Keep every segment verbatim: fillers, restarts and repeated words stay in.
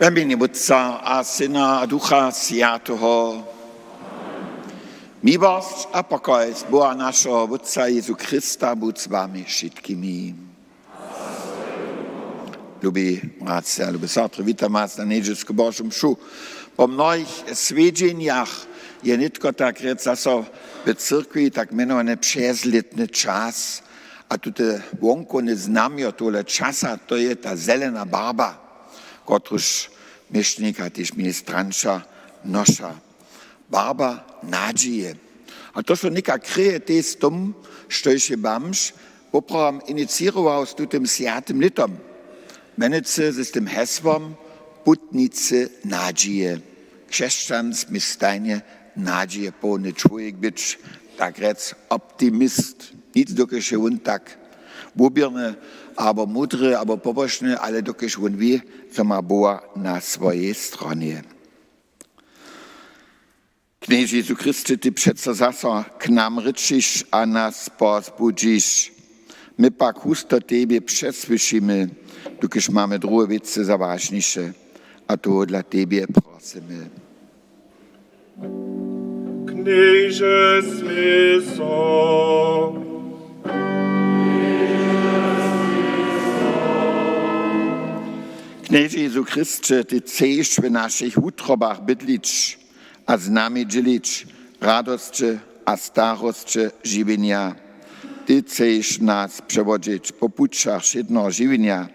We mjenje Wótca a Syna a Ducha Swjateho. Miłosć a pokoj z Boha našeho Wótca Jezu Chrysta budź z wami wšitkimi. Lubi bratřa, lube sotry, witam was na njedźelsku Božu mšu. Po mnohich swjedźenjach je nětko tak rjec zaso w cyrkwi tak mjenowany přezlětny čas. A tute wonkowne znamjo tohodla časa, to je ta zelena barba, kotruž měšnik a tež ministranća noša. Barba nadźije. A to so někak kryje tež z tym, štož je bamž poprawom iniciěrował z tutym swjatym lětom. Mjenujcy z tym hesłom Putnicy nadźije. Křesćan smě stajnje nadźije połny čłowjek być, tak rjec optimist. Nic, dokelž je wón tak wuběrny, abo mudry, abo pobožny, ale dokelž wón wě, zo ma Boha na swojej stronje. Knježe Jezu Chrysće, ty přeco zaso k nam rěčiš a nas pozbudźiš. My pak husto tebje přesłyšimy, dokelž mamy druhe wěcy za wažniše, a tohodla tebje prosymy. Knježe, smil so. Knježe Jezu Chrysće, ty chceš w našich wutrobach bydlić a z nami dźělić radosće a starosće žiwjenja. Ty chceš nas přewodźić po pućach wšědneho žiwjenja.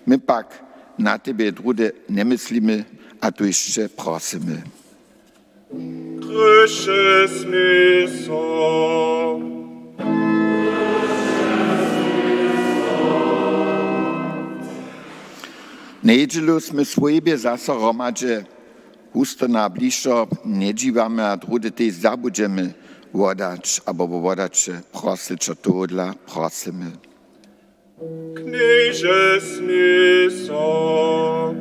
My pak na tebje druhdy njemyslimy a tuž će prosymy. Chryšće, smil so. Njedźelu smy swójbje zaso hromadźe, husto na bližšeho njedźiwamy a druhdy tež zabudźemy wodać abo wo wodaće, prosyć tohodla prosymy. Knježe, smil so.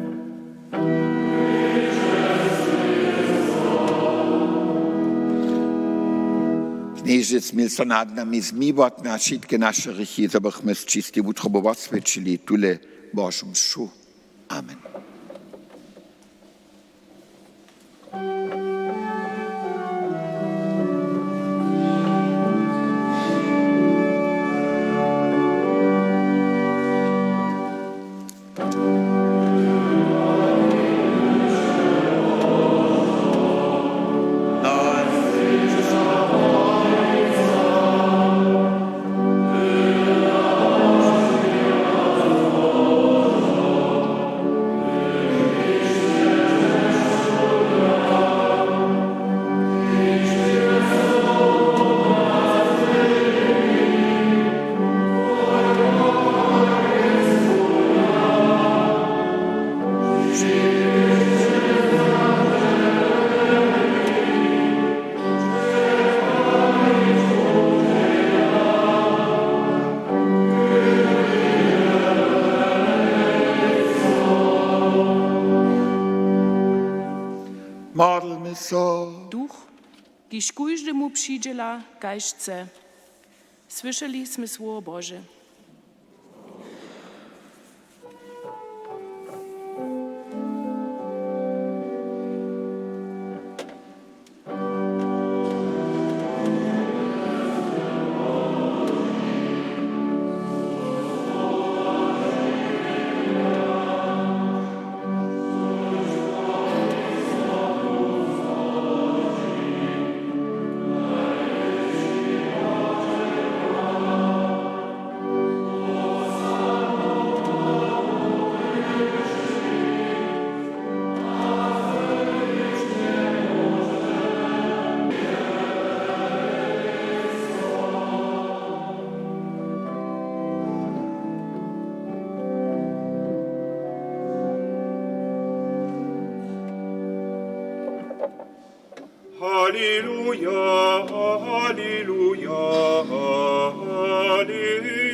Knježe, smil so nad nami, zmiłuj nas wšitke naše hrěchi, zo bychmy z čistej wutrobu woswjećili tule Božu mšu. Amen. Modlmy so. Duch, kiž kóždemu přidźěla, kaž chce. Słyšeli smy słowo Bože. Haleluja, haleluja, haleluja.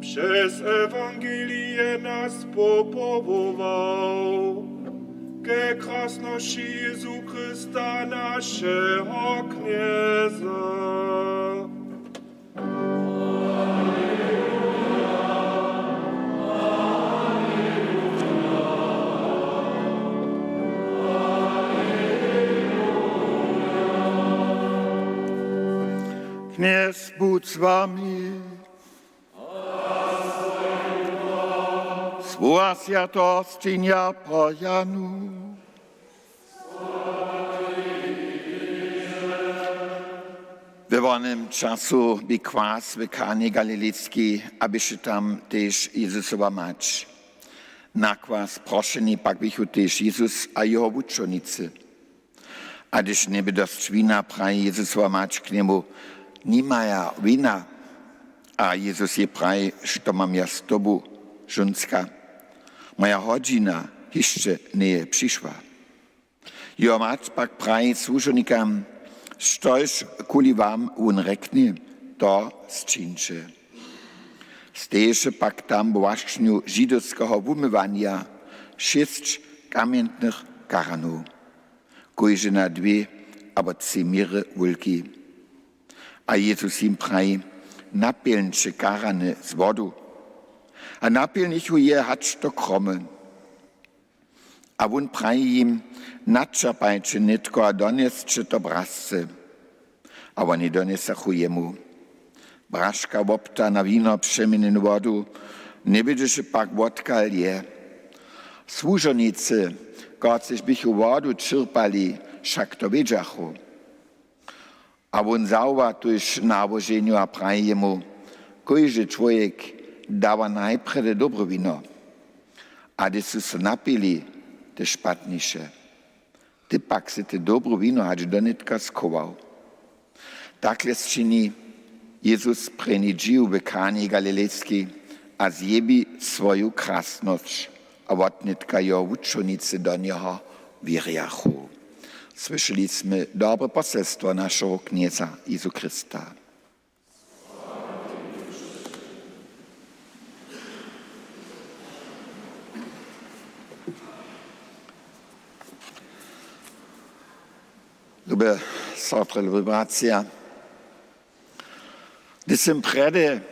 Přez Ewangelium Spopowował ke krasnosći Jezu Chrysta, našeho Knjeza. Knjez budź z wami. Słowa swjateho sćenja po Janu. We wonym času bě kwas w Kanje Galilejskej a běše tam tež Jezusowa mać. Na kwas prošeni pak běchu tež Jezus a jeho wučomnicy. A hdyž njebě dosć wina, praji Jezusowa mać k njemu: „Nimaja wina.“ A Jezus jej praji: „Što mam ja z tobu, žónska? Moja hodźina hišće njeje přišła.“ Jeho mać pak praji słužownikam: „Štož kuli wam wón rjeknje, to sčinće.“ Steješe pak tam w wašnju židowskeho wumywanja šěsć kamjentnych karanow, kóždy na dwě abo tři měry wulki. A Jezus jim praji: „Napjelnće karany z wodu.“ A napjelnichu je hač do kromy. A wón praji jim: „Načerpajće nětko a donjesće to brasce.“ A woni donjesachu jemu. Braška wopta na wino přeměnjenu wodu, njewědźeše pak, wotkal je. Słužownicy, kotřiž běchu wodu čerpali, wšak to wědźachu. A wón zawoła tuž nałoženju a praji jemu: „Kóždy čłowjek dawa najprjedy dobre wino, a hdyž su so napili, te špatniše. Ty pak sy te dobre wino hač do nětka schował.“ Takle sčini Jezus prěni dźiw w Kanje Galilejskej a zjewi swoju krasnosć. A wotnětka jeho wučomnicy do njeho wěrjachu. Słyšeli smy dobre poselstwo našeho Knjeza Jezu Chrysta. Lube sotry, lubi bratřa, hdyž sym prjedy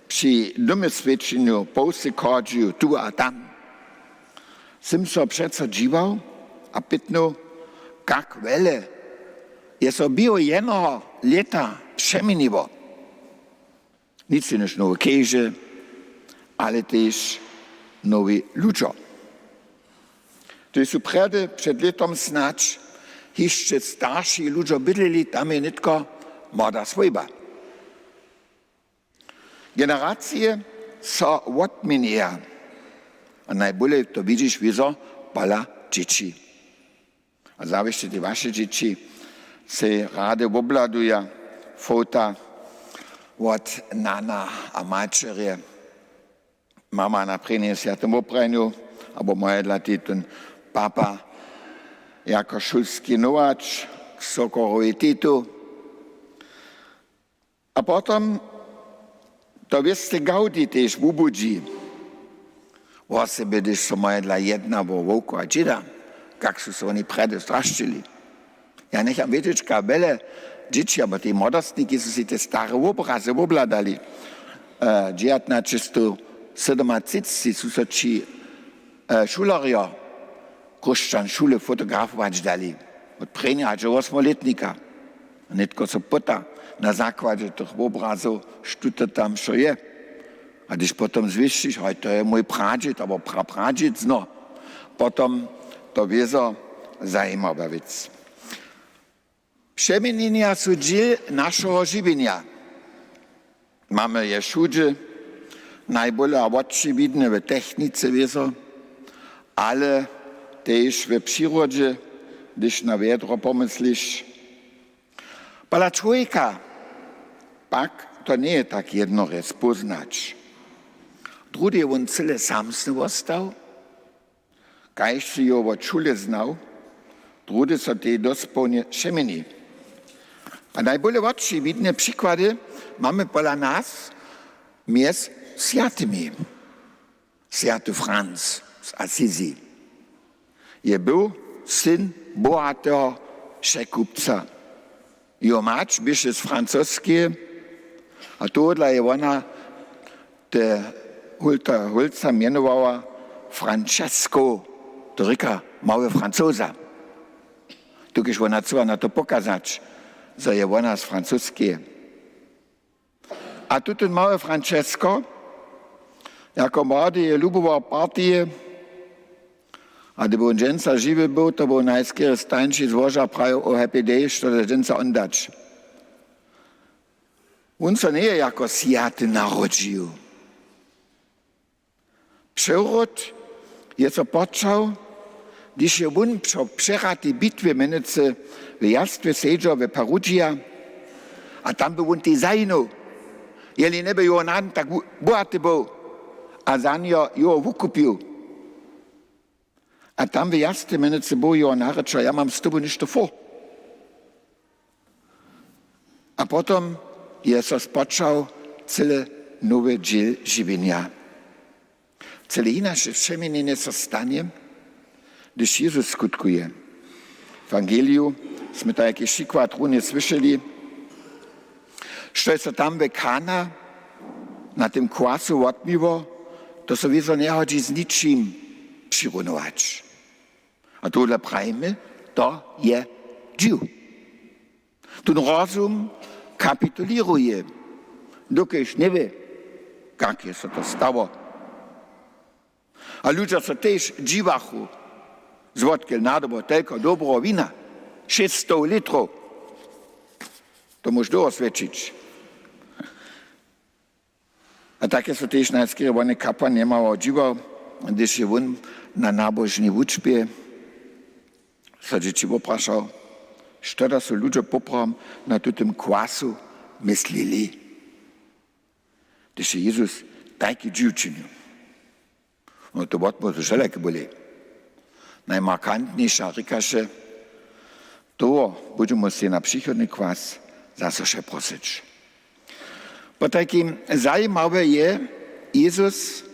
při domyswědčenju połsy chodźił tu a tam, sym so přeco dźiwał a pytnył, kak wjele je so běhu jednoho lěta přeměniło. Nic jenož nowe chěže, ale tež nowi ludźo. Hdyž su prjedy před lětom snadź hišće starši ludźo bydleli, tam je nětko młoda swójba. Generacije so wotměnjeja. A najbóle to widźiš wězo pola dźěći. A zawěsće te waše dźěći sej rady wobhladuja fota wot nana a maćerje. Mama na prěnim swjatym woprajnju, abo moje dla titun papa jako šulski nowač k Sokorowej titu. A potom to wěste gawdi tež wubudźi. Wosebje hdyž so moje dla jedna wo wowku a dźěda, kak su so woni prjedy zdrašćili. Ja njecham wědźeć, kak wjele dźěći abo tej młodostniki su sej te stare wobrazy wobhladali. E, dźewjatnaćestow sydomatřicci su so ći e, šulerjo Chróšćan šule fotografować dali. Wot prěnjeho hač do wosmolětnika. A nětko so pyta na zakładźe tych wobrazow, štó to tam wšo je. A hdyž potom zwěsćiš, hoj, to je mój pradźěd abo prapradźěd, no, potom to wězo zajimawa wěc. Přeměnjenja su dźěl našeho žiwjenja. Mamy je wšudźe, najbóle a wočiwidnje w technice wězo, ale tež w přirodźe, hdyž na wjedro pomysliš. Pola čłowjeka pak to njeje tak jednore spóznać. Druhdy je wón cyle samsny wostał, kaž sy jeho wot šule znał, druhdy so tej dospołnje přeměni. A najbóle wočiwidne přikłady mamy pola nas mjez swjatymi. Swjaty Franc z Assisi je był syn bohateho překupca. Jeho mać běše z Francoskeje a tohodla je wona te hólca mjenowała Francesco, to rěka mały Francoza. Tukež wona chcyła na to pokazać, zo je wona z Francoskeje. A tutón mały Francesco jako młody je lubował partyje. A hdyby wón dźensa žiwy był, to by wón najskerje stańši z łoža prajił: „Oh, happy day, što da dźensa on dać?“ Wón so njeje jako swjaty narodźił. Přewrót je so počał, hdyž je wón přo přehratej bitwje mjenujcy w jastwje sedźał w Perugia. A tam by wón tež zahinył, jeli njeby jeho nan tak bohaty był a za njo jeho wukupił. A tam w jastwje mjenujcy był jeho narěčał: „Ja mam z tobu něšto fór.“ A potom je so spočał cyle nowy dźěl žiwjenja. Cyle hinaše přeměnjenje so stanje, hdyž Jezus skutkuje. W ewangeliju smy tajki přikład runje słyšeli, što je so tam w Kana na tym kwasu wotmiło, to so wězo njehodźi z ničim přirunować. A tohodla prajimy, to je dźiw. Tón rozum kapitulěruje, dokelž njewě, kak je so to stało. A ludźo so tež dźiwachu, zwotkel nadobo telko dobreho wina, šěsćstow litrow. To móžeš dołho swjećić. A tak je so tež najskerje wone kapłan njemało dźiwał, hdyž je wón na nabožnej wučbje so dźěći woprašał, što da su ludźo poprawom na tutym kwasu myslili, hdyž je Jezus tajki dźiw činił. No to wotmołwy wšelake byli. Najmarkantniša rěkaše: „Toho budźemy sej na přichodny kwas zaso přeprosyć.“ Potajkim zajimawe je, Jezus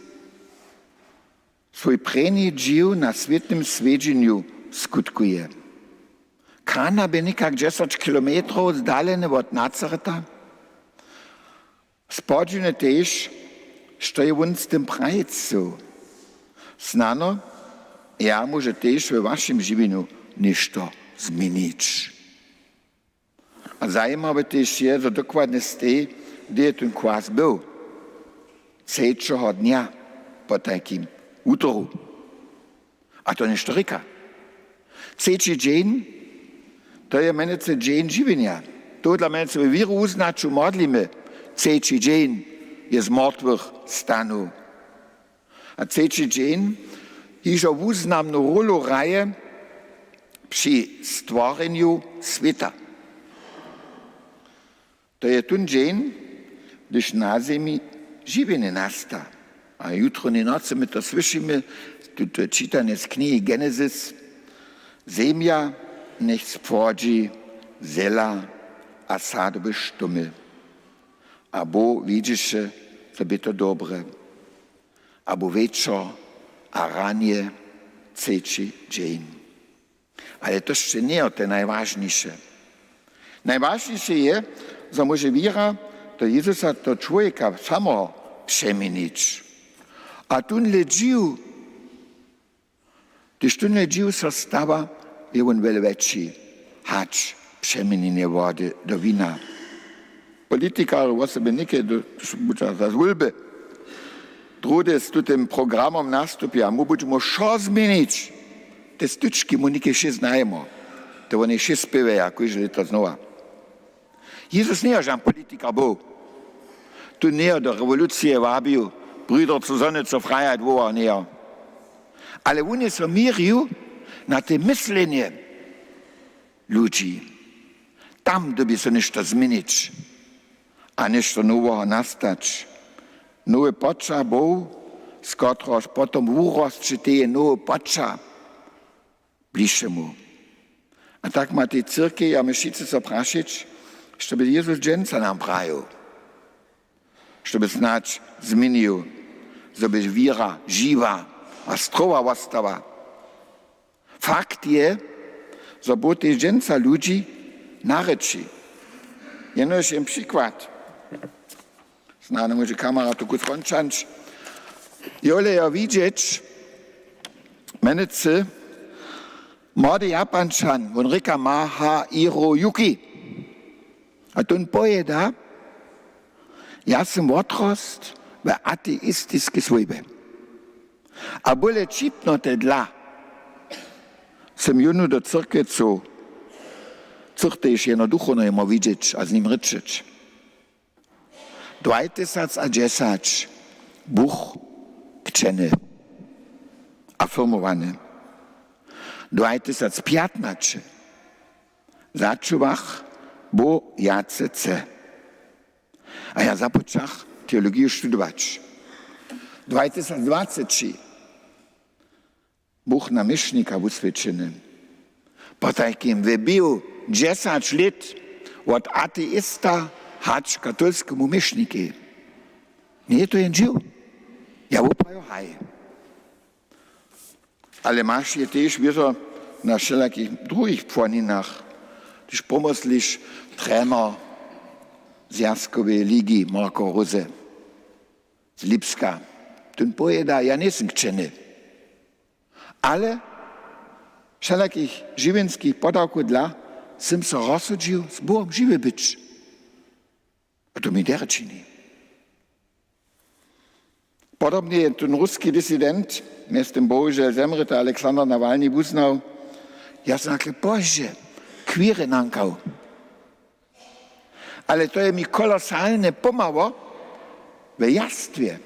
swój prěni dźiw na swětnym swjedźenju skutkuje. Kana bě někak dźesać kilometrow zdaleny wot Nazareta. Spodźiwne tež, što je wón z tym prajił: „Snano, ja móžu tež we wašim žiwjenju něšto změnić.“ A zajimawe tež je, zo dokładnje stej, hdy je tón kwas był. Třećeho dnja, potajkim wutoru. A to něšto rěka. Třeći dźeń, to je mjenujcy dźeń žiwjenja. Tohodla mjenujcy we wěru wuznaću modlimy: „Třeći dźeń je z mortwych stanył.“ A třeći dźeń hižo wuznamnu rólu hraje při stworjenju swěta. To je tón dźeń, hdyž na zemi žiwjenje nasta. A jutro nocy my to słyšimy, tuto čitanje z knihi Genesis: „Zemja njech spłodźi zela a sadowe štómy.“ A Bóh widźeše, zo bě to dobre. A bu wječor a ranje, třeći dźeń. Ale to sće njeje to najwažniše. Najwažniše je, zo móže wěra do Jezusa, do čłowjeka samoho přeměnić. A tónle dźiw, hdyž tónle dźiw so stawa, je wón wjele wjetši hač přeměnjenje wody do wina. Politikarjo wosebje něke, buća za wólby, druhdy z tutym programom nastupja, mu budźemo wšo změnić. Te štučki mu něke wšě znajemo. To wone wšě spěwaja kóžde lěto znowa. Jezus njeje žan politikar był. Tu njeje do rewolucije wabił, brudrcu zhonył, co fraja dwoła njeje. Ale wón je so měrił na te myslenje ludźi. Tam dyrbi so něšto změnić a něšto noweho nastać. Nowy poćah Bohu, z kotrehož potom wurosće teje nowy poćah bližšemu. A tak ma tej cyrkej a my wšitcy so prašeć, što by Jezus dźensa nam prajił, što by snadź změnił zo by wěra žiwa a strowa wostała. Fakt je, zo Bóh tež dźensa ludźi narěči. Jenož jen přikład. Snano móže kamera tu kus končać. Jole jo widźeć, mjenujcy młody Japančan, wón rěka Masahiro Yuki. A tón powěda: „Ja sym wotrostł w ateistiskej swójbje. A bóle ćipnote dla sym jónu do cyrkwje chcył, chcych tež jeno duchowneho móhł widźeć a z nim rěčeć.“ Dwajtysacdźesać buch křćeny a firmowany. Dwajtysacpjatnaće začuwach, bo ja chce chce. A ja započach teologiju študować. Dwajtysacdwaceći buch na měšnika wuswědčeny. Potajkim w běhu dźesać lět wot ateista hač katolskemu měšnikej. Njeje to jen dźiw? Ja wuprajo haj. Ale maš je tež wězo na wšelakich druhich płoninach, hdyž pomysliš, trener Zwjazkoweje ligi Marko Rose z Lipska. Tón powěda: „Ja njejsym křćeny, ale wšelakich žiwjenskich podawkow dla sym so rozsudźił z Bohom žiwy być. A to mi derje čini.“ Podobnje je tón ruski disident, mjeztym bohužel zemrěty Aleksander Nawalny, wuznał: „Ja sym takle pozdźe queere nankał. Ale to je mi kolosalnje pomhało w jastwje,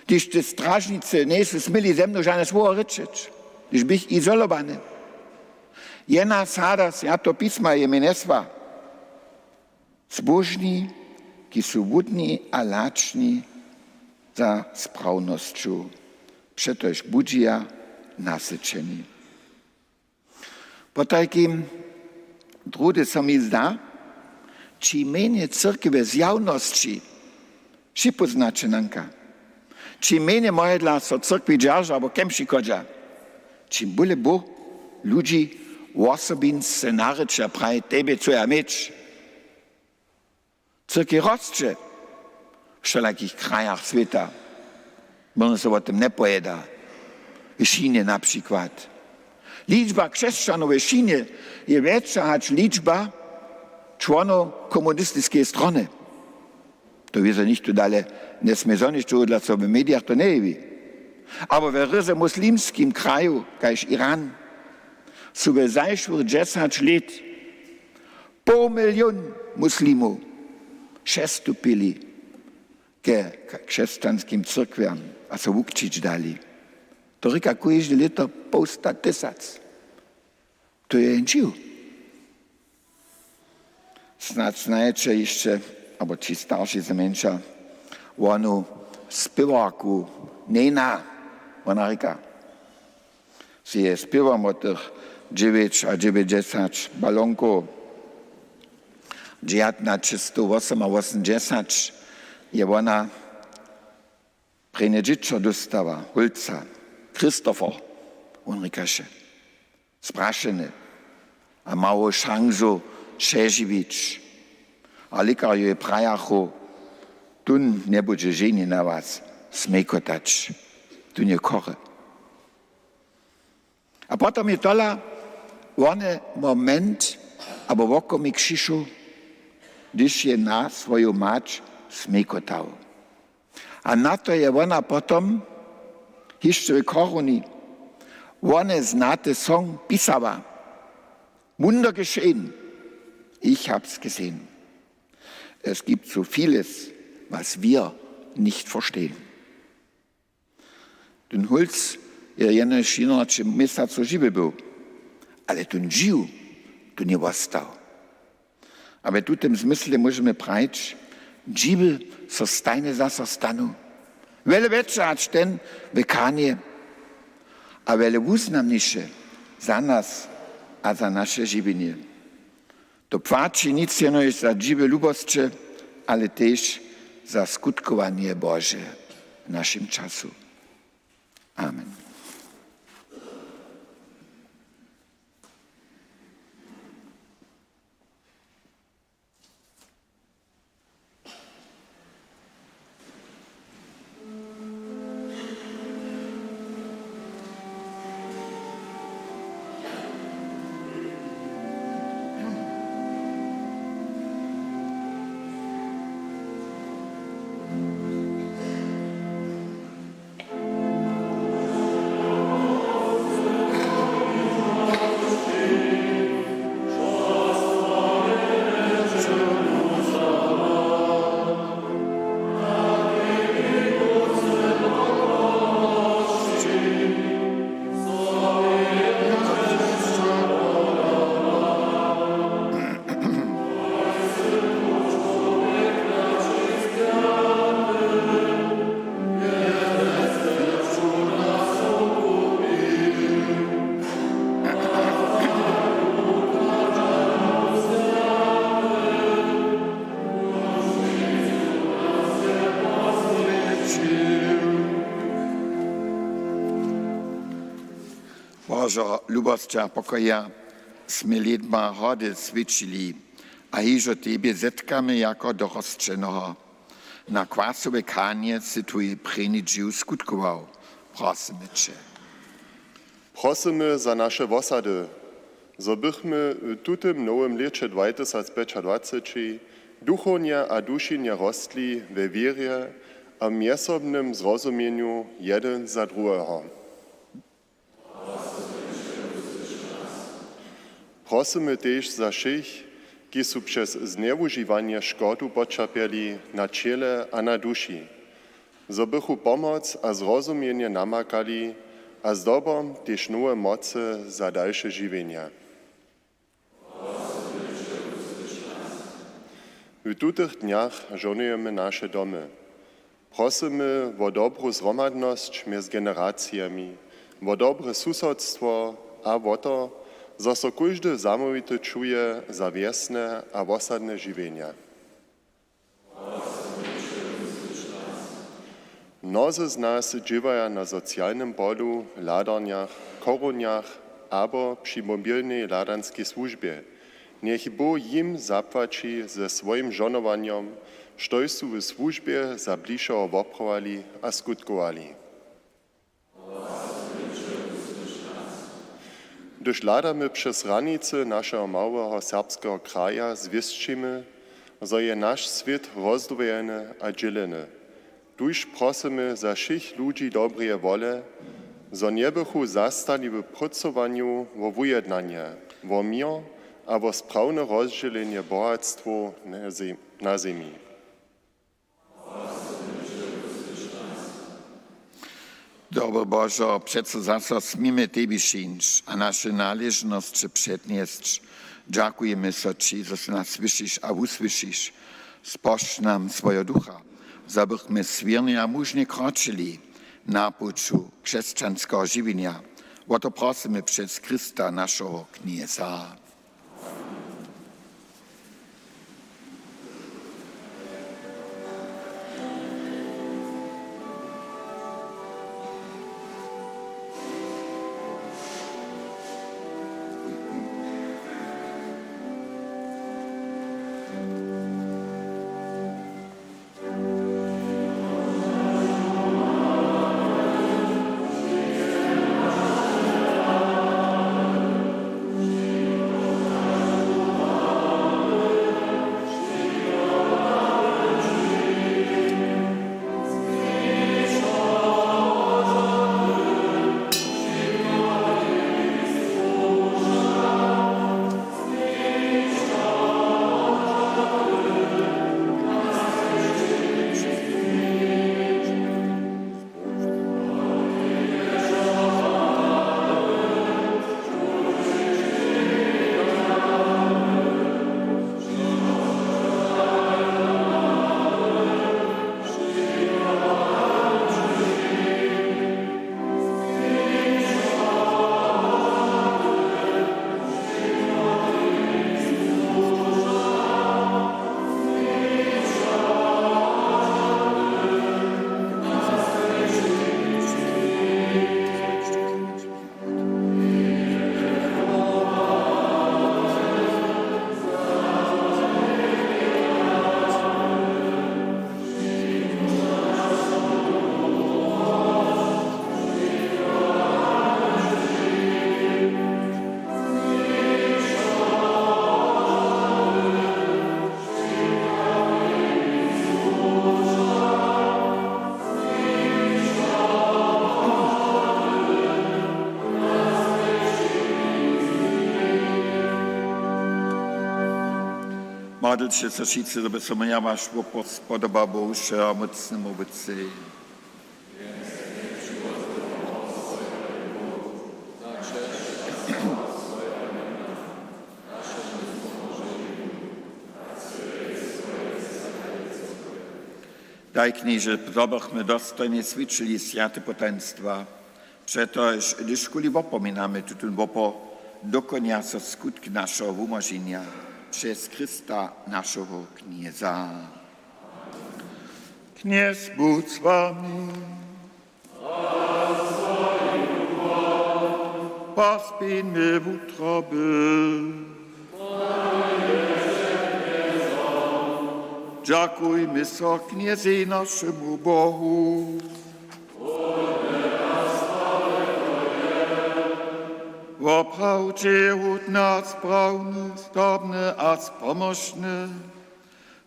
hdyž te stražnicy njejsu směli ze mnu žane słowo rěčeć, hdyž běch izolowany. Jena sada swjateho pisma je mi njesła. Zbóžni, kiž su hłódni a lačni za sprawnosću, přetož budźeja nasyćeni.“ Potajkim druhdy so mi zda, čim mjenje cyrkwje zjawnosći připóznaće nanka, čim mjenje mojedla so cyrkwi dźerža abo kemši chodźa, čim bóle Bóh ludźi wosobinsce narěči a praji: „Tebje chcu ja měć.“ Cyrkej rosće we wšelakich krajach swěta. Móžno so wo tym njepowěda. W Činje na přikład. Ličba křesćanow w Činje je wjetša hač ličba čłonow komunistiskeje strony. To wězo nichtó dale njesmě zhonić, tohodla so w medijach to njejewi. Abo we ryze muslimskim kraju, kaž Iran, su we zašłych dźesać lět poł milion muslimow přestupili ke k-, křesćanskim cyrkwjam a so wukřćić dali. To rěka kóžde lěto połsta tysac. To je jen dźiw. Snadź znajeće hišće, abo ći starši znajmjeńša, wonu spěwarku Nena. Wona rěka, z jeje spěwom wot tych dźewjećadźewjećdźesać balonkow, dźewjatnaćestowosomawosomdźesać je wona prěnje dźěćo dóstała, hólca, Christopher, wón rěkaše, strašeny a mało šansu přežiwić. A lěkarjo jej prajachu: „Tón njebudźe ženje na was smejkotać. Tón je chory.“ A potom je tola wone moment abo wokomik přišoł, hdyž je na swoju mać smejkotał. A na to je wona potom hišće w chorowni wone znaty song pisała: „Wunder geschehen, ich hab's gesehen. Es gibt so vieles, was wir nicht verstehen.“ Tón hólc je jenož jědnaće měsacow žiwy był, ale tón dźiw, tón je wostał. A w tutym zmyslje móžemy prajić, dźiwy so stajnje zaso stanu. Wjele wjetše hač ten w Kanje a wjele wuznamniše za nas a za naše žiwjenje. To płaći nic jenož za dźiwy lubosće, ale tež za skutkowanje Bože. w našim času. Amen. Božo, lubosć a pokoja smy lědma hody swědčili a hižo tebje zetkamy jako dorosćeneho. Na kwasowej kanje sy twój prěni dźiw skutkował. Prosymy će. Prosymy za naše wosady, zo bychmy w tutym nowym lěće dwajtysacpjećadwaceći duchownje a dušinje rostli we wěrje a w mjezsobnym zrozumjenju jedyn za druheho. Prosymy tež za wšěch, kiž su přez znjewužiwanje škodu poćerpjeli na ćěle a na duši, zo bychu pomoc a zrozumjenje namakali a zdobom tež nowe mocy za dalše žiwjenje. W tutych dnjach žohnujemy naše domy. Prosymy wo dobru zhromadnosć mjez generacijemi, wo dobre susodstwo a wo to, zo so kóždy zamołwity čuje za wjesne a wosadne žiwjenje. Mnozy z nas dźěłaja na socialnym polu, hladarnjach, chorownjach abo při mobilnej hladanskej słužbje. Njech Bóh jim zapłaći ze swojim žohnowanjom, štož su w słužbje za bližšeho woprawowali a skutkowali. Hdyž hladamy přez hranicy našeho małeho serbskeho kraja, zwěsćimy, zo je naš swět rozdwojeny a dźěleny. Tuž prosymy za wšěch ludźi dobreje wole, zo njebychu zastali w prócowanju wo wujednanje, wo měr a wo sprawne rozdźělenje bohatstwow na zem-, na zemi. Dobry Božo, přeco zaso směmy tebi přińć a naše naležnosće přednjesć. Dźakujemy so ći, zo sy nas słyšiš a wusłyšiš. Spožč nam swojeho ducha, zo bychmy swěrnje a mužnje kročili na puću křesćanskeho žiwjenja. Wo to prosymy přez Chrysta, našeho Knjeza. Modlće so wšitcy, zo by so měła waš wopor spodoba Bohu, wšehomócnemu Wótcej. Daj, Knježe, zo bychmy dostojnje swjećili swjate potajnstwa. Přetož, hdyžkuli wopominamy tutón wopor, dokonja so skutk našeho wumóženja přez Chrysta, našeho Knjeza. Knjez budź z wami. Pospinmy wutroby. Dźakujmy so Knjezej, našemu Bohu. Woprawdźe je hódne a sprawne, zdobne a spomóžne,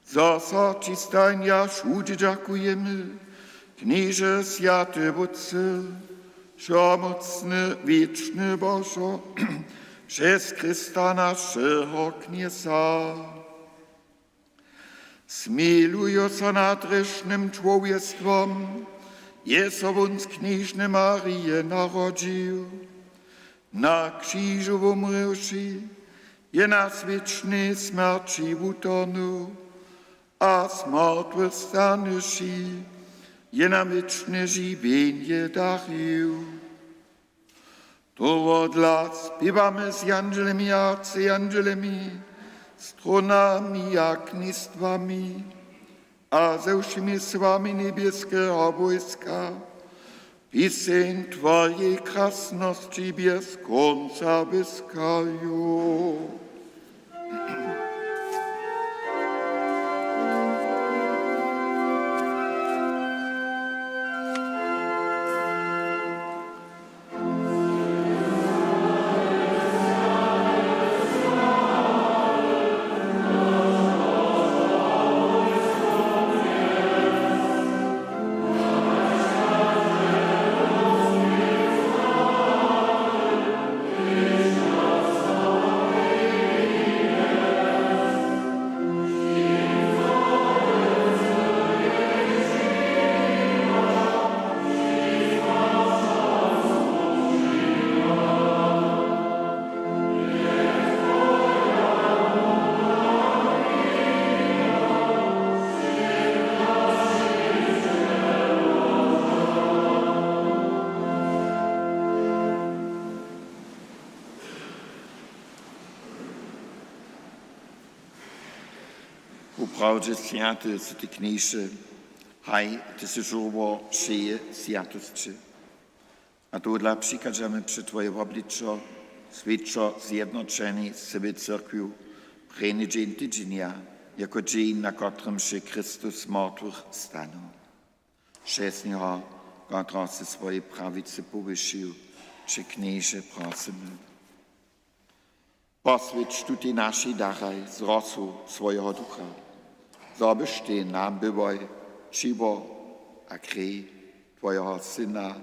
zo so ći stajnje a wšudźe dźakujemy, Knježe, swjaty Wótče, wšehomócny, wěčny Božo, přez Chrysta, našeho Knjeza. Smilujo so nad hrěšnym čłowjestwom, je so wón z knježny Marije narodźił. Na křižu wumrěwši, je nas wěčnej smjerći wutorhnył a z mortwych stanyši, je nam wěčne žiwjenje darił. Tohodla spěwamy z jandźelemi a arcjandźelemi, z trónami a knjejstwami a ze wšěmi sławami njebjeskeho wójska pěseń Twojej krasnosći bjez kónca wyskajo. Woprawdźe swjaty sy ty, Knježe, haj, ty sy žórło wšeje swjatosće. A tohodla přichadźamy před Twoje wobličo, swěćo zjednoćeni z cyłej cyrkwju, prěni dźeń tydźenja, jako dźeń, na kotrymž je Chrystus z mortwych stanył. Přez njeho, kotrehož sy swojej prawicy powyšił, će, Knježe, prosymy. Poswjeć tutej našej daraj z rosu swojeho Ducha, zo byštej nam byłoj ćiwo a krej Twojeho Syna,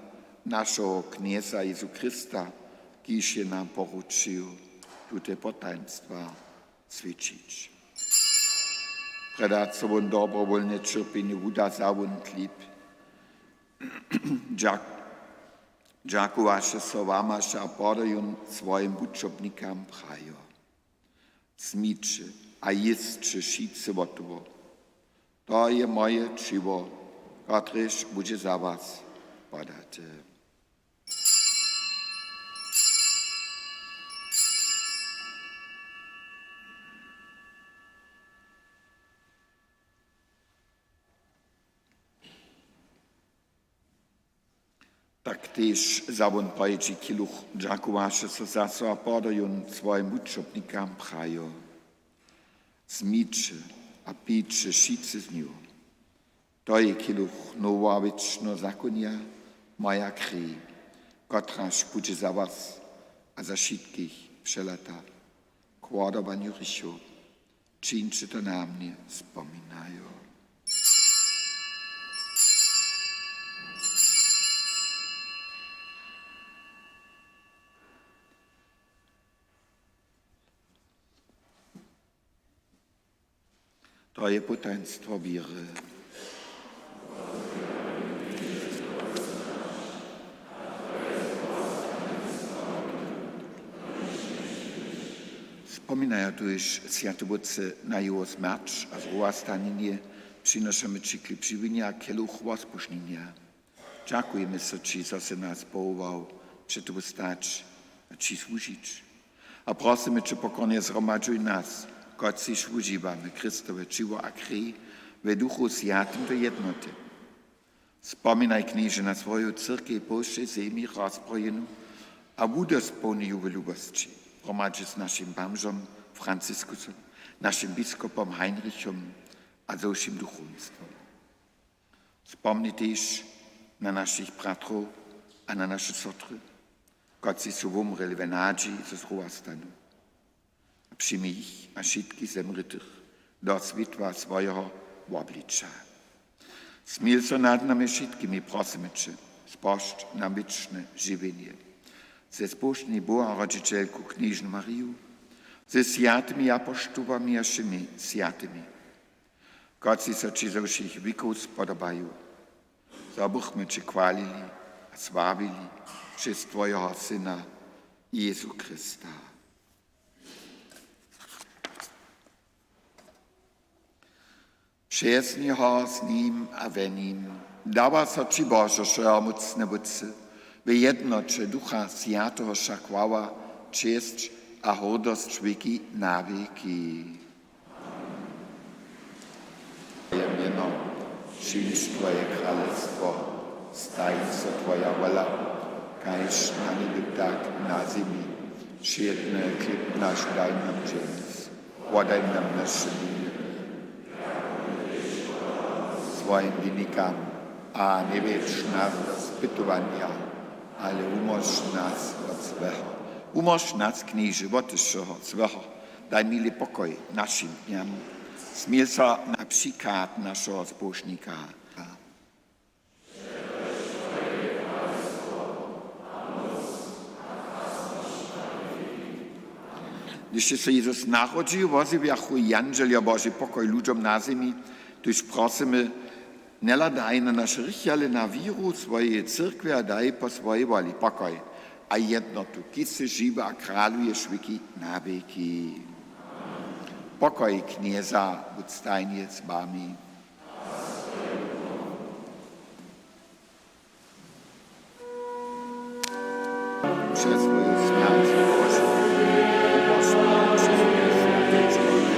našeho Knjeza Jězu Chrysta, kiž je nam poručił tute potajnstwa swjećić. Prjedy so wón dobrowólnje ćerpjenju wuda za wón chlib, dźak-, dźakowaše so, łamaše a poda jón swojim wučobnikam, prajo: Wzmiće a jěsće wšitcy wot toho. To je moje ćiwo, kotrež budźe za was podate. Tak tež za wón pjeći kiluch, dźakowaše so zaso a poda jón swojim wučobnikam, prajo: Wzmiće a pijće wšitcy z njeho. To je kiluch noweho a wěčneho zakonja, moja krej, kotraž budźe za was a za wšitkich přelata k wodawanju hrěchow. Čińće to na mnje spominajo. To je potajnstwo wěry. Spominajo tuž, swjaty Wótče, na jeho smjerć a zrowastanjenje, přinošamy ći chlěb žiwjenja a keluch wospožnjenja. Dźakujemy so ći, zo sy nas powołał, před tobu stać a ći słužić. A prosymy će pokornje, zhromadźuj nas, kotřiž wužiwamy Chrystowe ćěło a krej, we Duchu Swjatym do jednoty. Spominaj, Knježe, na swoju cyrkej po wšej zemi rozprójenu a wudospołnij ju w lubosći, hromadźe z našim bamžom Franciskusom, našim biskopom Heinrichom a ze wšěm duchowinstwom. Spomni tež na našich bratrow a na naše sotry, kotřiž su wumrěli we nadźiji, zo zrowastanu. A přijmi jich a wšitkich zemrětych do swětła swojeho wobliča. Smil so nad nami wšitkimi, prosymy će, spožč nam wěčne žiwjenje ze spožnej Boharodźićelku knježnu Mariju, ze swjatymi apoštołami a wšěmi swjatymi, kotřiž so ći ze wšěch wěkow spodobaju, zo bychmy će chwalili a sławili přez twojeho Syna Jezu Chrysta. Přez njeho, z nim a we nim dawa so ći, Božo, wšehomócny Wótče, w jednoće Ducha Swjateho wša chwała, česć a hordosć wěki na wěki. Twoje mjeno, přińdź Twoje kralestwo, stań so Twoja wola, kaž na njebje, tak na zemi. Wšědny chlěb naš daj nam dźensa, wodaj nam naše winy, swojim winikam, a njewjedź nas do spytowanja, ale wumóž nas wot złeho. Wumóž nas, Knježe, wot wšeho złeho. Daj, miły, pokoj našim dnjam. Smil so na přichad našeho Spožnika. Hdyž je so Jezus narodźił, wozjewjachu jandźeljo Boži pokoj ludźom na zemi. Tuž prosymy, njehladaj na naše hrěchi, ale na wěru swojeje cyrkwje a daj po swojej woli pokoj a jednotu, kiž sy žiwy a kraluješ wěki na wěki. Pokoj Knjeza budź stajnje z wami. Přez swoju smjerć Božo, pomóž nam přez swoju smjerć Božo,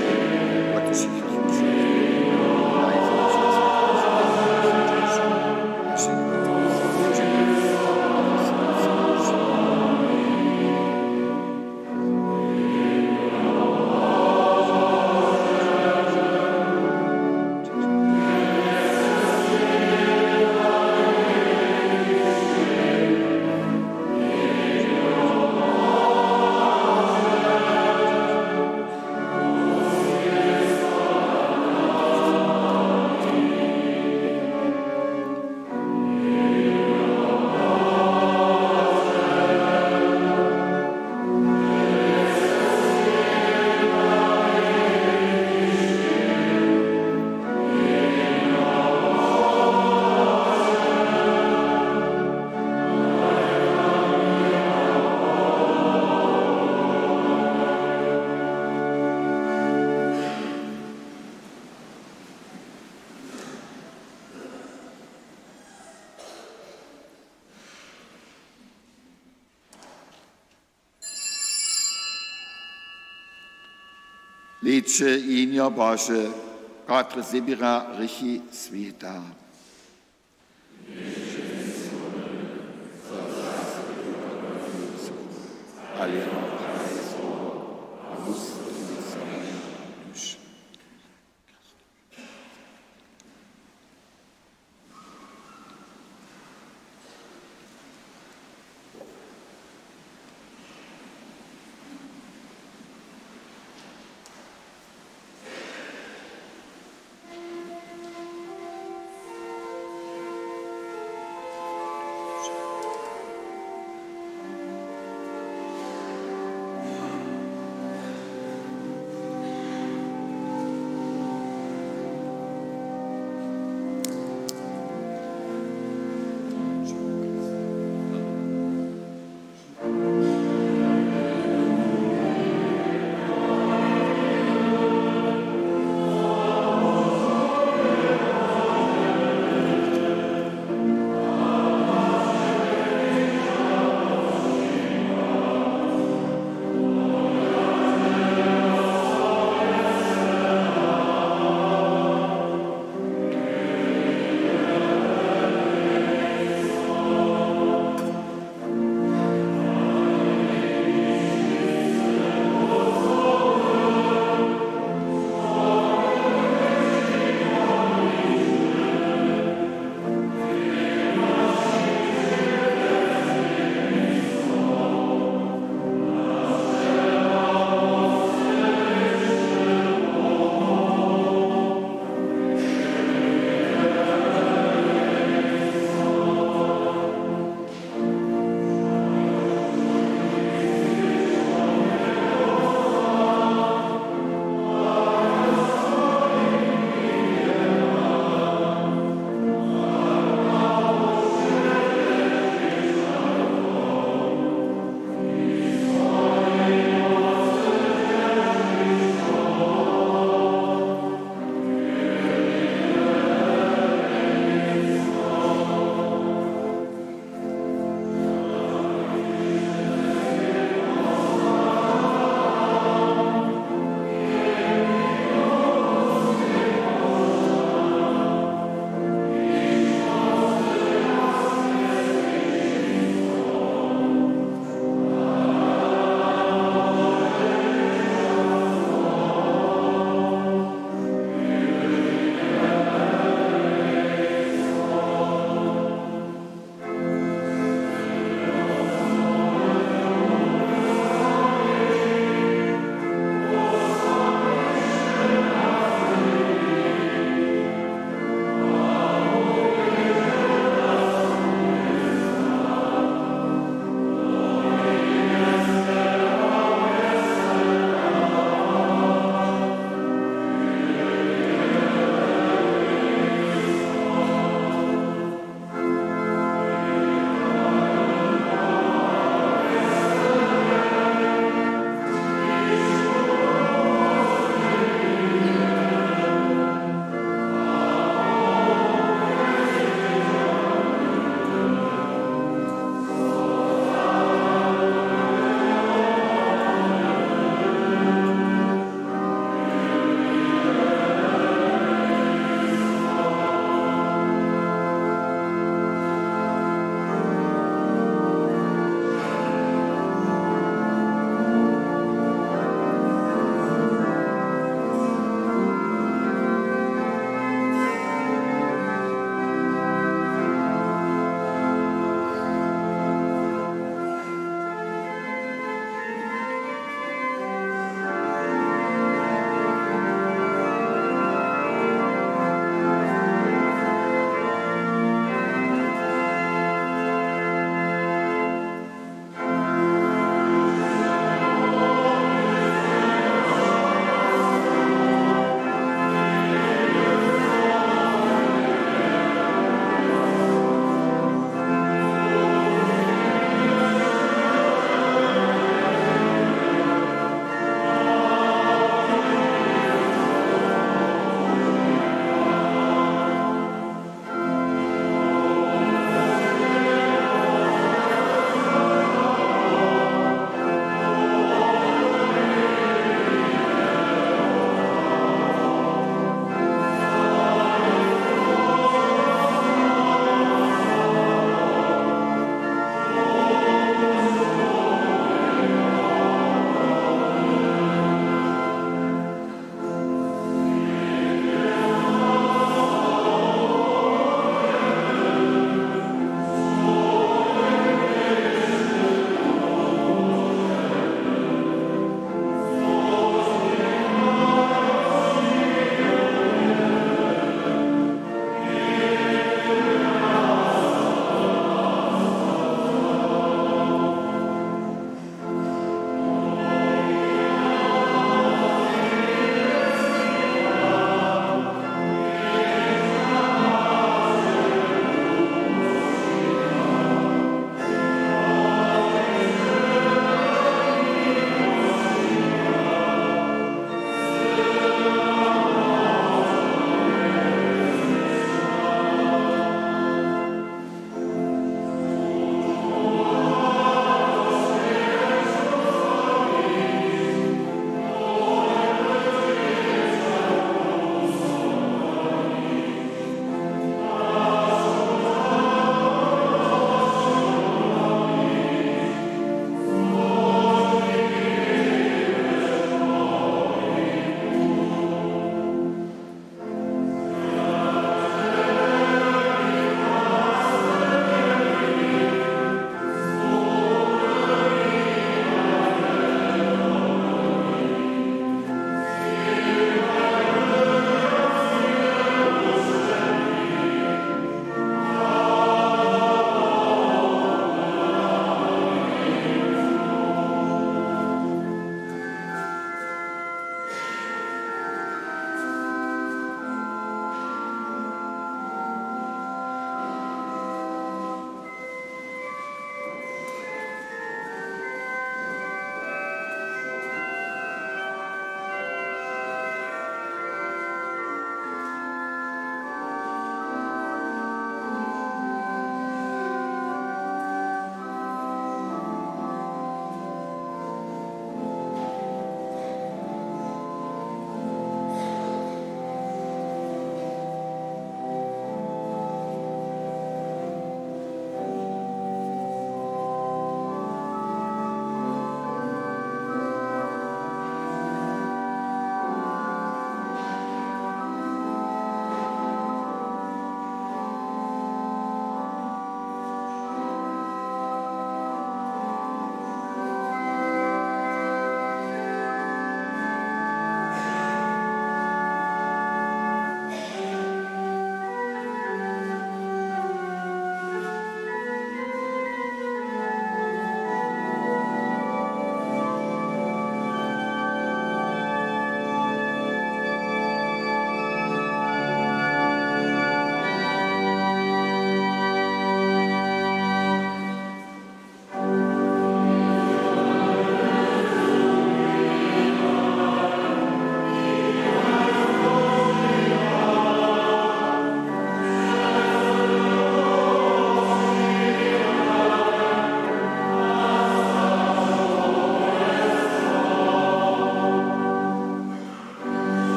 Hlejće, Jehnjo Bože, kotrež zběra hrěchi swěta. Ale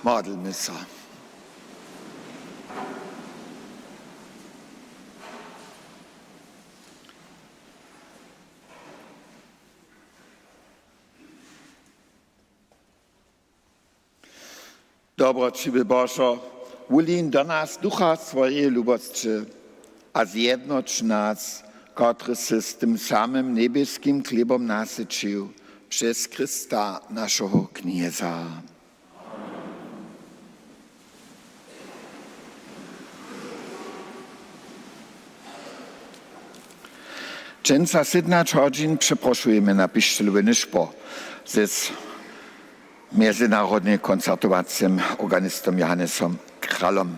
Modlmy so. Dobroćiwy Božo, wulin do nas ducha swojeje lubosće a zjednoć nas, kotryž sy z tym samym njebjeskim chlěbom nasyćił, přez Chrysta, našeho Knjeza. Dźensa sydomnaće hodźin přeprošujemy na pišćelowy nyšpor z mjezynarodnje koncertowacym organistom Johannesom Kralom.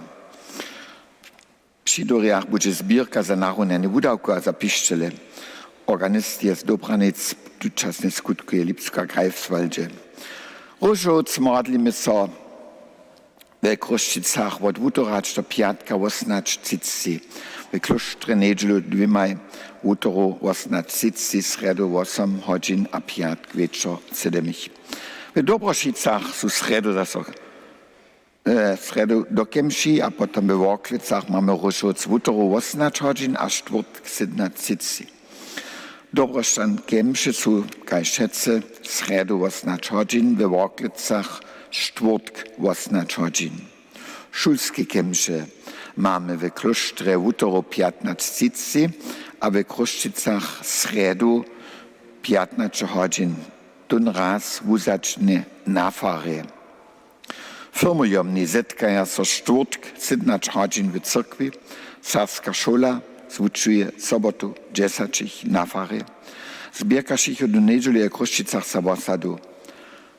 Při durjach budźe zběrka za narunjanje wudawkow a za pišćele. Organist je z Dobranic, tučasnje skutkuje Lipsko a Greifswaldźe. Róžowc, modlimy so we Chrósćicach wot wutora hač do pjatka wosomnaće třiceći, we klóštrje njedźelu dwěmaj, wutoru wosomnaće třiceći, srjedu wosom hodźin a pjatk wječor sydomich. We Dobrošicach su srjedu zaso e, srjedu do kemši a potom we Worklecach mamy Róžowc wutoru wosomnaće hodźin a štwórtk sydomnaće třiceći. Dobrošćan kemše su, kaž wšetcy, srjedu wosomnaće hodźin, we Worklecach štwórtk wosomnaće hodźin. Šulske kemše mamy we klóštrje wutoru pjatnaće třiceći a we Chrósćicach srjedu pjatnaće hodźin, tón raz wuzačnje na farje. Firmujomni zetkaja so štwórtk sydomnaće hodźin w cyrkwi, serbska šola zwučuje sobotu dźesaćich na farje. Zběrka wšěch hodźinow njedźelu je w Chrósćicach za wosadu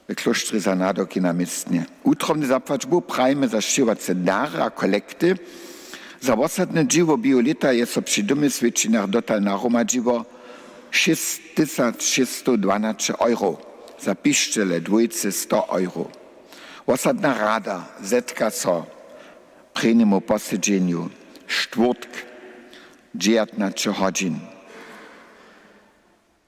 w klóštrje za nadoki na městnje. Wutrobnje zapłać Bóh prajimy za sćěhowace dary a kolekty. Za wosadne dźěło běhu lěta je so při domswědčenjach dotal nahromadźiło šěsć tysac šěsćstow dwanaće euro, za pišćele dwójce sto euro. Wosadna rada zetka so prěnjemu posedźenju štwórtk dźewjatnaće hodźin.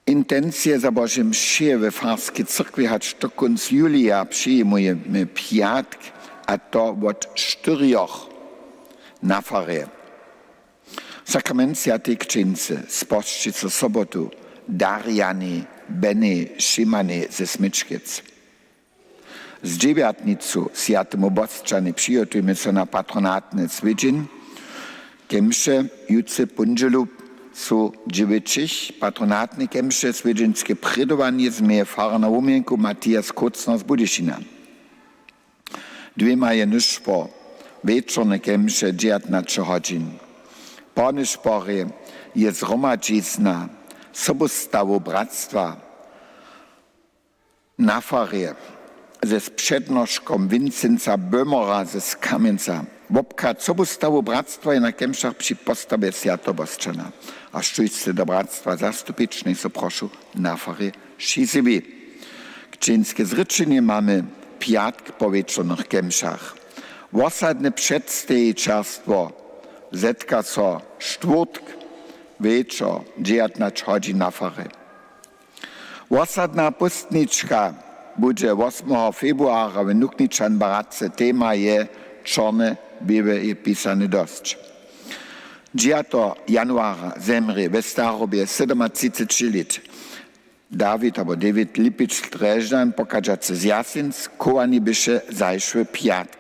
Intencije za Bože mše we farskej cyrkwi hač do kónc julija přijimujemy pjatk, a to wot štyrjoch na farje. Sakrament swjateje křćeńcy spožči so sobotu darjanje Beny Šimany ze Smyčkec. Z dźewjatnicu swjatemu Bosćanjej přihotujemy so na patronatny swjedźeń kemše. Jutře póndźelu su dźěłyćich patronatne kemše swjedźeńske prědowanje změje fararna wumjenku Matias Kócner z Budyšina. Dwěma je nyšpor, wječorne kemše dźewjatnaće hodźin. Po nyšporje je zhromadźizna sobustawow bratstwa na farje ze přednoškom Wincenza Böhmera z Kamjenca. Wobchad sobustawow bratstwa je na kemšach při postawje swjateho Bosćana. A štóž sće do bratstwa zastupić, njech so prošu na farje přizywi. Křćeńske zrěčenje mamy pjatk po wječornych kemšach. Wosadne předstejićerstwo zetka so štwórtk wječor dźewjatnaće hodźin na farje. Wosadna póstnička budźe wosmeho februara w Nukničan bratře. Tema je Čorne běłe je pisane dosć. Dźewjateho januara zemrě we starobje sydomatřiceći lět Dawid abo David Lipić Drježdźan, pochadźacy z Jasinc. Chowanje běše zašły pjatk.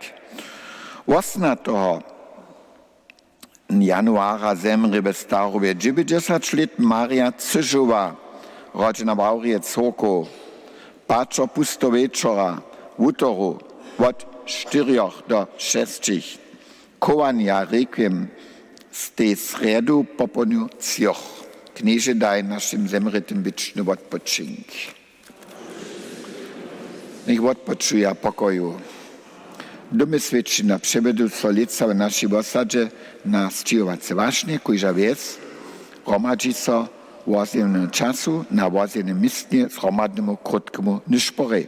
Wosomnateho januara zemrě we starobje dźewjećdźesać lět Marja Cyžowa, rodźena Wawrjec Horkow. Paćer pustow wječora, wutoru, wot štyrjoch do šesćich. Chowanja requiem stej srjedu popołdnju třoch. Knježe, daj našim zemrětym wěčny wotpočink. Njech wotpočuja w pokoju. Domswědčenja přewjedu so lětsa w našej wosadźe na sćěhowace wašnje. Kóžda wjes hromadźi so w wozjewnym času na wozjewnym městnje zhromadnemu krótkemu nyšporjej.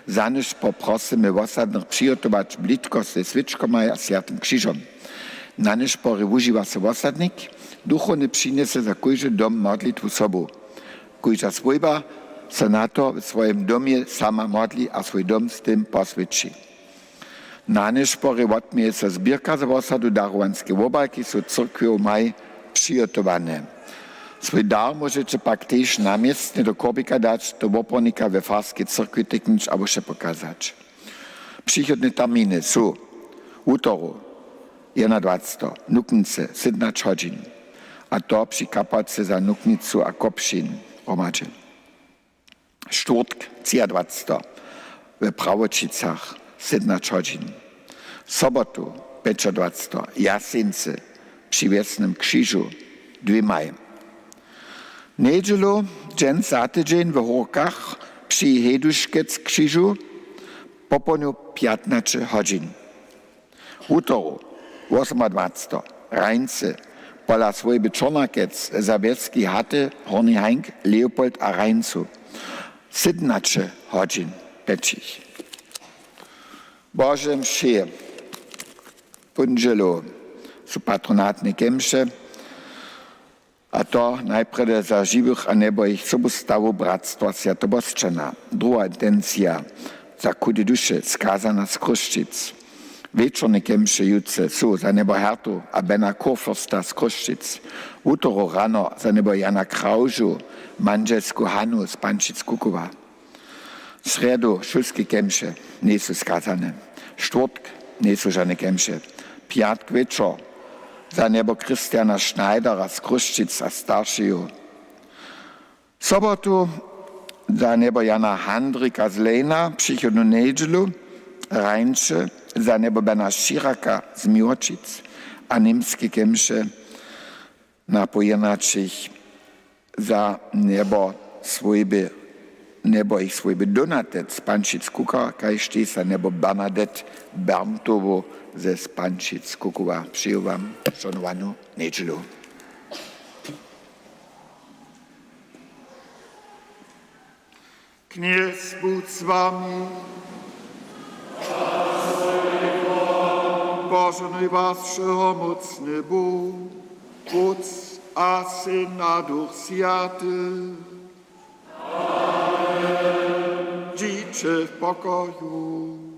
Za nyšpor prosymy wosadnych přihotować blitkosć ze swěčkomaj a swjatym křižom. Na nyšporjej wužiwa so wosadnik. Duchowny přinjese za kóždy dom modlitwu sobu. Kóžda swójba so na to w swojim domje sama modli a swój dom z tym poswjeći. Na Nyšporje wotměje so zběrka za wosadu. Darowańske wobalki su cyrkwju maj přihotowane. Swój dar móžeće pak tež na městnje do korbika dać, do wopornika we farskej cyrkwi tyknyć abo wšě pokazać. Přichodne terminy su: wutoru, jedenadwaceteho, nuknicy, sydomnaće hodźin, a to při kapałce za nuknicu a kopšin hromadźe. Štwórtk, třiadwaceteho, we Prawoćicach, sydomnaće hodźin. Sobotu, pjećadwaceteho, Jaseńcy, při wjesnym křižu, dwěmaj. Njedźelu, dźens za tydźeń, w Hórkach, při Hejduškec křižu, popołdnju, pjatnaće hodźin. Wutoru, wosomadwaceteho, Hrańcy, pola swójby Čornakec, za wjeski haty, Hornji Hajnk, Leopold a Hrańcu, sydomnaće hodźin, pjećich. Bože mše, póndźelu, su patronatne kemše, a to najprjedy za žiwych a njebohich sobustawow Bratstwa Swjateho Bosćana. Druha intencija, za chude duše, skazana z Chrósćic. Wječorne kemše jutře su za njebohertu a Bena Kurfürsta z Chrósćic. Wutoru rano za njebohich Jana Kraužu, mandźelsku Hanu z Pančic-Kukowa. Srjedu šulske kemše njejsu skazane. Štwórtk njejsu žane kemše. Pjatk wječor za njeboh Christiana Schneidera z Chrósćic a staršeju. Sobotu za njeboh Jana Handrika z Lejna, přichodnu njedźelu, rańše za njeboh Bena Širaka z Miłoćic, a němske kemše na pojědnaćich za njeboh swójby, njebohich swójby Donatec z Pančic-Kukowa, kaž tež za njeboh Bernadette Berntowu ze Pančic-Kukowa. Přeju wam šonowanu njedźelu. Knjez budź z wami. Požohnuj was wšehomócny Bóh, Wótc a Syn a Duch Swjaty. Amen. Dźiće w pokoju.